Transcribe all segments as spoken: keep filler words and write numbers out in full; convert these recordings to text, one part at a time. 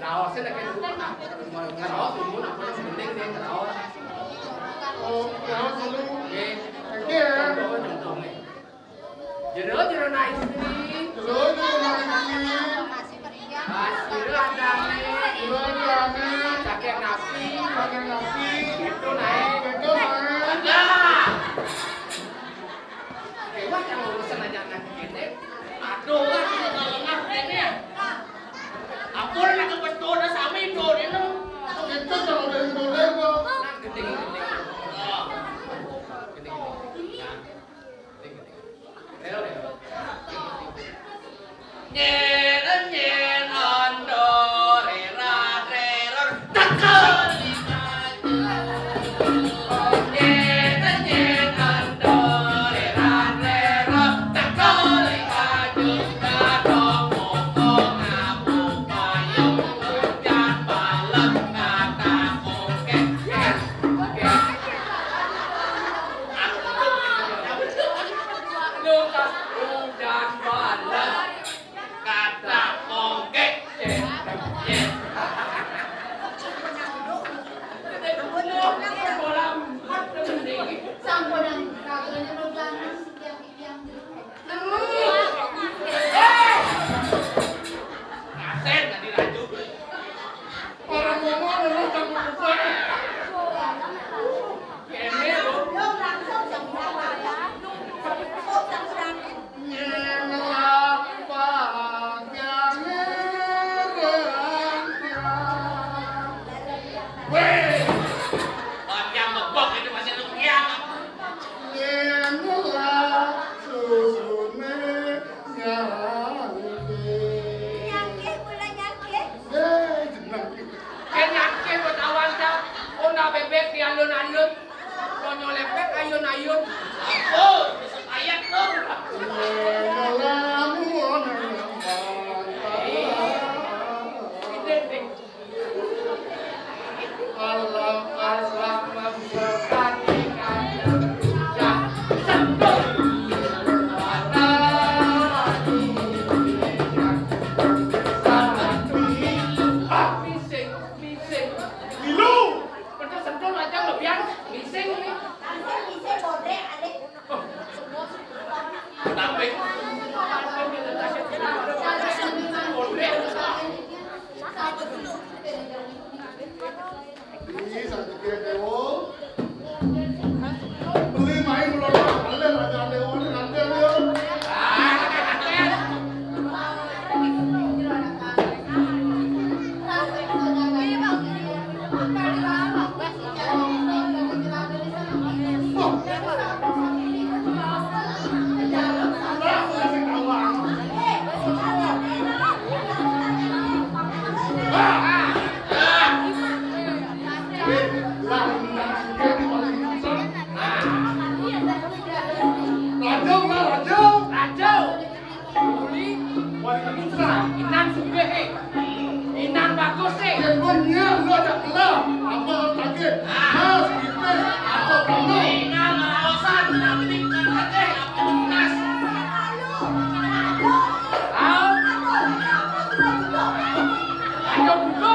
Raos, nek kene. Raos, umur, apa, yang penting dia raos. Oh, raos dulu. Oke. Oke. Contohnya, contohnya. Jero, jero naik sini. Jero, jero naik sini. Mas, jero ada nih. Jero ada nih. Kakek napi. Kakek napi. Itu naik. Itu naik. Ada. Dewa yang urusan aja anak ini. Aduh, lah, ini malah enak ini ya. Ampun, anak kepes tuh udah sami tuh, ini. Itu kalau udah itu, udah itu. Nah, gede, gede. Oh. Gede, gede. Nah, gede, gede. Ayo, ayo. Nyen, nyen, ondo, rera, reror, takol. Nyen, nyen, ondo, rera, reror, takol. Kajut, kadong, mokong, abu, payung, hujan, balem, kata, oke. Oke. Lu, Kak, hujan, balem. Kata pongkek. Samponan kaganya lo ganas yang yang. Asen tadi raju. Orang ngomong lu sama bukan. Kene lu. Ngelak pakane bangsa. Weh. Panjang ngebok itu masih lu kiamat. Ngelak susune nyangke. Nyangke, mula nyangke. Eh, jeneng. Ken nyangke buat awan, Cak. Ona bebek di alun-alun. Konyo lepek ayun-ayun. Oh, ayat dong. Ngelak pakane. Ide, ide. Alam, alam, bertanding ada. Ya, sendok. Ah, bising, bising. Milu. Pedas sendok aja lo, biar bising nih. Bising, bising, bodek, adek. Inan sugih, eh. Inan bagus, eh. Yen kowe nyah, lu ajak gelem. Apa kaget? Mas, gitu. Apa kamu? Inan raosan, tapi bukan kaget, apa tunas? Ayo, buka.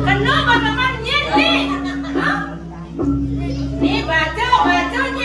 Kenapa paman nyinti? Hah? Ni baca, baca,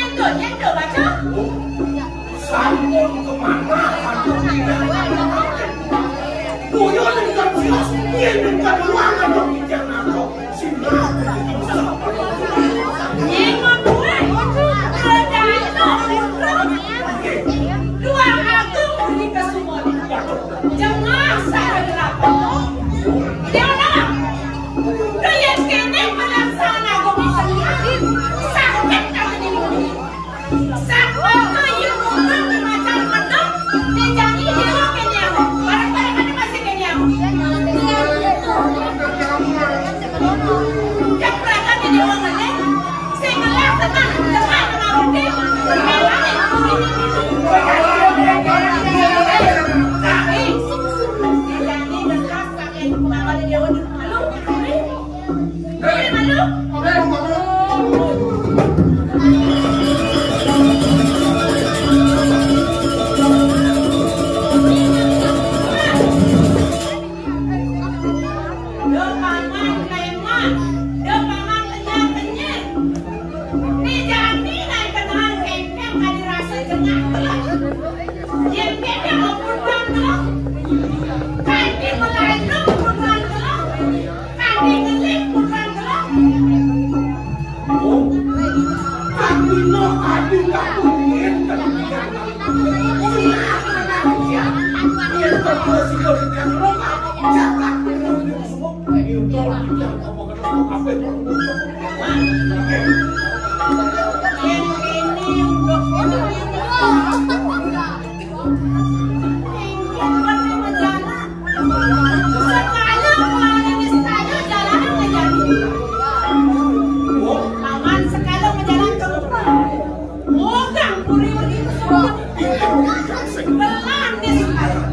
Sekarang kalau ini saya jalanan aja. Paman sekarang menjalan ke rumah. Mogang puri-puri semua. Belan nih sekarang.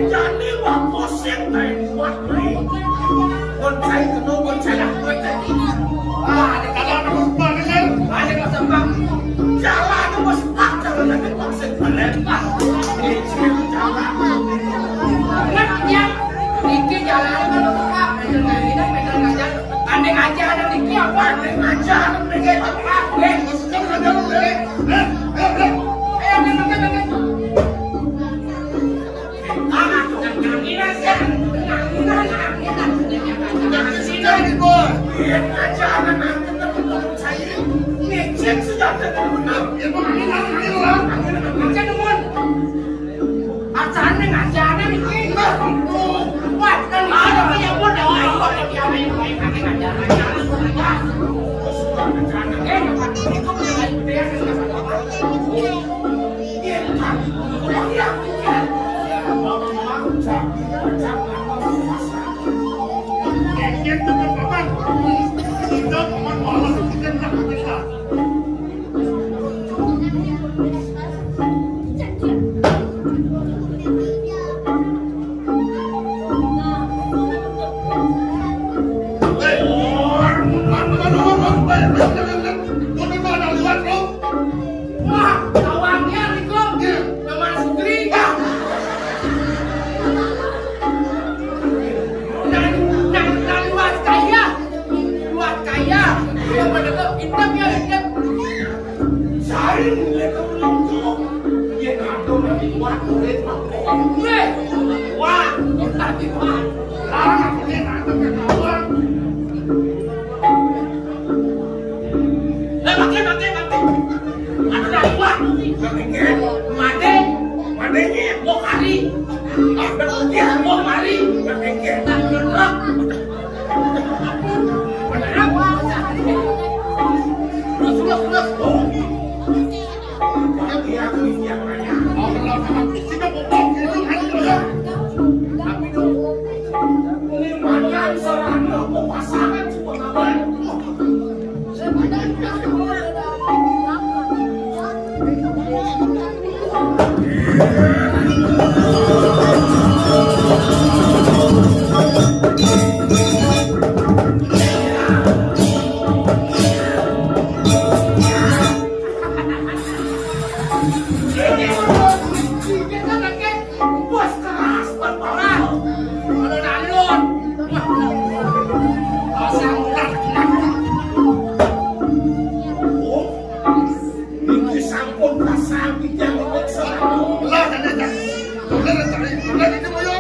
Jani wah pusing tai buat ni. Boncai kena boncai lah boncai. Ah, ada kalah nama lupa ni kan? Ada pasang bang. Jalan tu bos tak jalan lagi pasang balik lah. Ini jalan. Nak dia. Ini jalan kalau tak, pegang aja, pegang aja. Andai aja ada Niki apa? Andai aja ada Niki apa? Eh, maksudnya ada Niki. Eh, eh, eh. Eh, ambil, ambil, ambil. Ah, jangan gini, Mas, ya. Jangan gini, jangan gini. Jangan gini, boy. Biar aja ada nanti teman-teman saya. Ngecek sudah ada teman-teman. Ya, boy, ini, ini, ini, ini. Ngecek, teman. Acane ngajane iki. Wah, kan iki ya pun ya. Wah, lawannya niku. Teman Sutri. Nang, nang, nang luas kaya. Luas kaya. Iya, bener kok. Intep ya, intep. Saring mulai ke penonton. Dia ngatur dari luar, mulai ke bawah. Weh. Wah, kita di luar. Larang aku dia ngatur ke bawah. Eh, makai, makai, makai. Aku dah luar. Makai, mati. Mati. Mati ni, mau kari. Ah, dia mau kari. Makai, makai. Bos keras, bos keras. Ada dalun. Pasang ular. Oh, ini sampun pasang di jalan. Lah, kan, kan. Ular, kan, ular itu, boyo.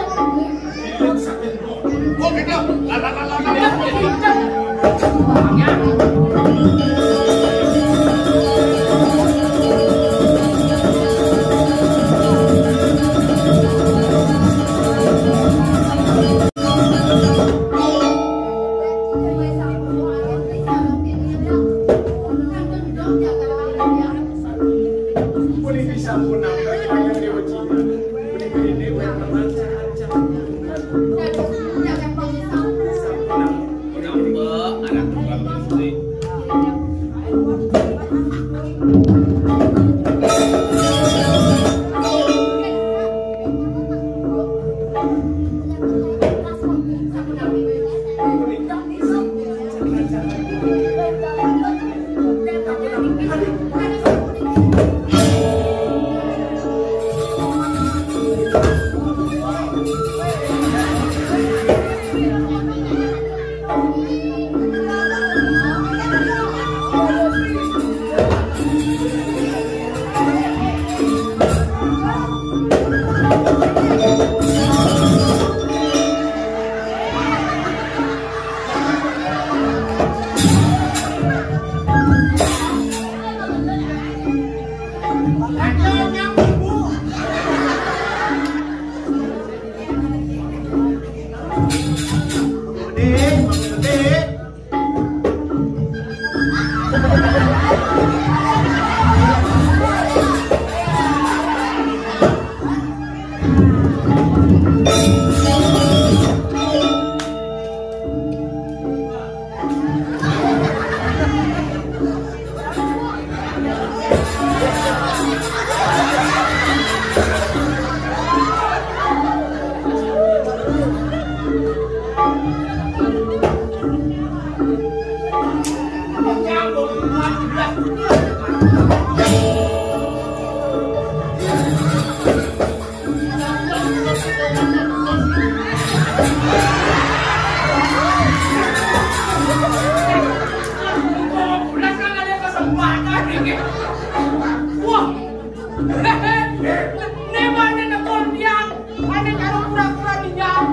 Né mane nekor tiyang, ane karo pura-pura ninggal.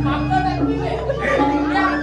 Mangga nek pilih. Tiyang.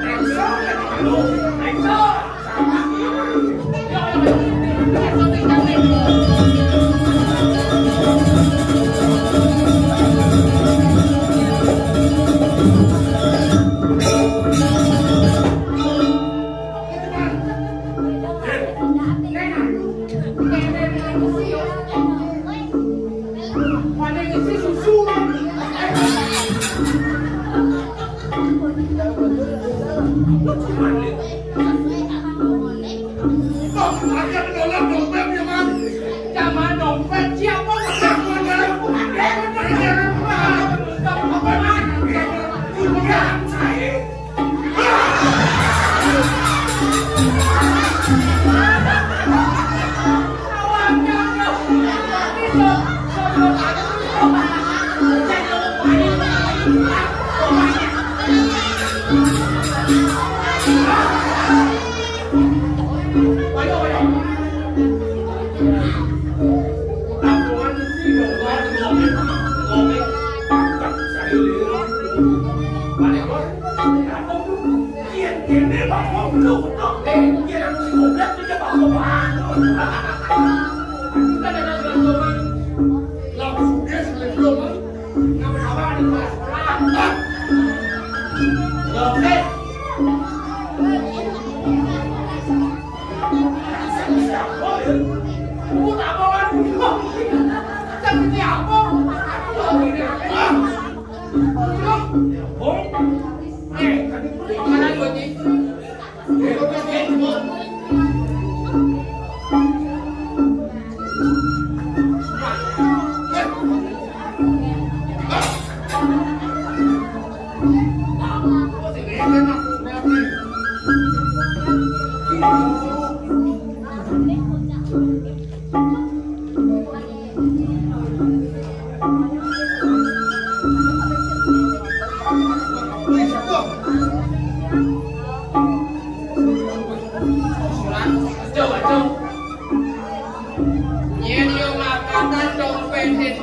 Yen yo makatan dompet ini.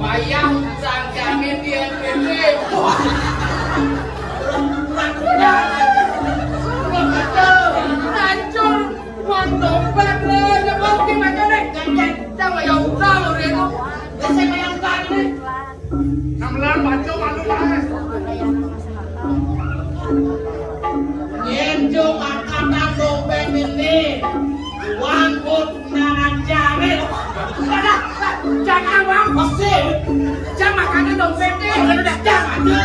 Bayang sangkane biyen dhewe. Hancur. Uang dompet le, ya mungkin aja deh. Jangan, jangan, ya udah lo, Reno. Saya bayangkan ini. Sampeyan baca malu, Mas. Yen yo angkatan dompet ini, uang kok undangan jare. Jangan, Bang. Mesti. Jangan makan dompet ini. Jangan aja.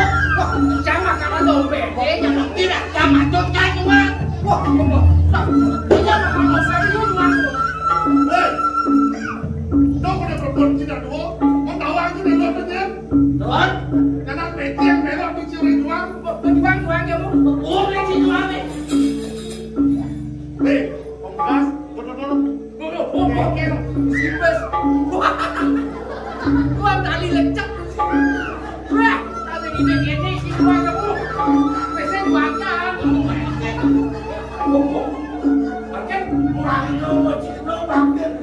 Jangan makan dompet ini. Jangan tidak. Jangan aja, jangan, Bang. Wah, wah, wah. Jangan makan dompet ini, Bang. Hei. Dong udah berbuat tidak dua. Mau tahu aku udah berbuat. Tuan, jangan pecah, belok tuh curi doang. Tuan, tuan, ya, Bu. Oh, pecah doang, nih. Nih, pembekas, bener-bener. Tuh, tuh, oh, oke, sipes. Tuan, tali lecek. Wah, tali gini-gini, si tuan, ya, Bu. Pesen banyak. Oke, kurang lo, mau cino, bangkit.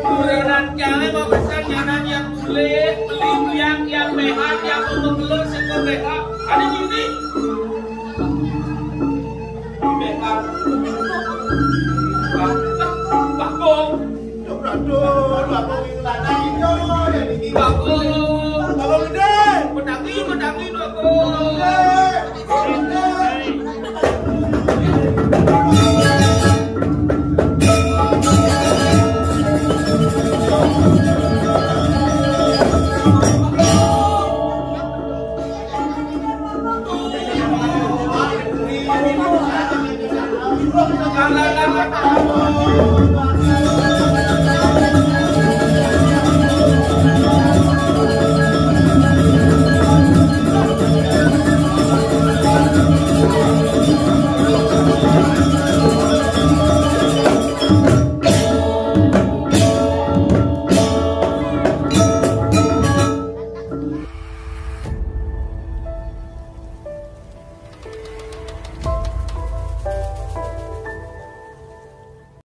Kurenan kene mau pesan nyanan yang kulit, beli yang, yang B H, yang mau belur, sing B H. Ada ini. B H. Pak, Pak Kong. Aduh, Pak Kong ini lanang.